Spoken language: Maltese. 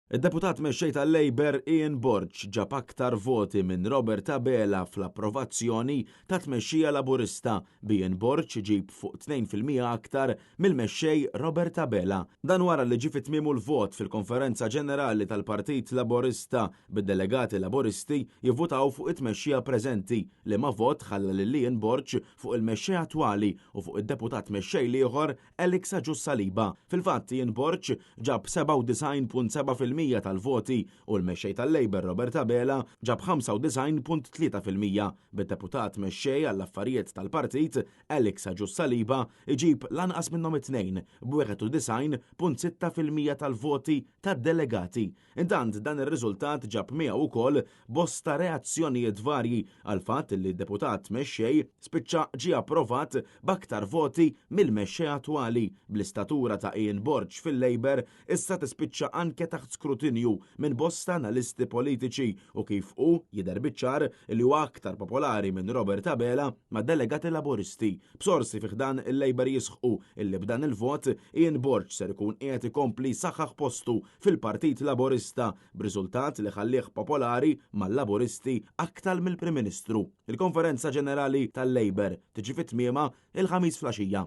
Id-Deputat Mexxej tal-Labour Ian Borg ġab aktar voti minn Robert Abela fl-approvazzjoni ta' tmexxija Laburista, b'Ian Borg iġib fuq 2% aktar mill-Mexxej Robert Abela. Dan wara li ġie fi tmiemu l-vot fil-Konferenza Ġenerali tal-Partit Laburista, bid-delegati Laburisti jivvutaw fuq it-tmexxija preżenti, liema vot ħalla lil Ian Borg fuq il-Mexxej attwali u fuq id-Deputat Mexxej l-ieħor Alex Agius Saliba. Fil-fatt, Ian Borg ġab 97.7% tal-voti u l-Mexxej tal-Labour Robert Abela ġab 95.3%, bid-Deputat Mexxej għall-Affarijiet tal-Partit Alex Agius Saliba jġib l-anqas minnhom it-tnejn b'91.6% tal-voti tad-delegati. Intant dan ir-riżultat ġab miegħu wkoll bosta reazzjonijiet varji għall-fatt li d-Deputat Mexxej spiċċa ġie approvat b'aktar voti mill-Mexxej attwali, bl-istatura ta' Ian Borg fil-Labour issa tispiċċa anke taħt skrutinju minn bosta analisti politiċi u kif hu jidher biċ-ċar li huwa aktar popolari minn Robert Abela mad-delegati Laburisti, b'sorsi fi ħdan il-Labour jisħqu illi b'dan il-vot Ian Borg ser ikun qiegħed ikompli jsaħħaħ postu fil-Partit Laburista b'riżultat li ħallieh popolari mal-Laburisti aktar mill-Prim Ministru. Il-Konferenza Ġenerali tal-Labour tiġi fi tmiemha il-Ħamis flaxija.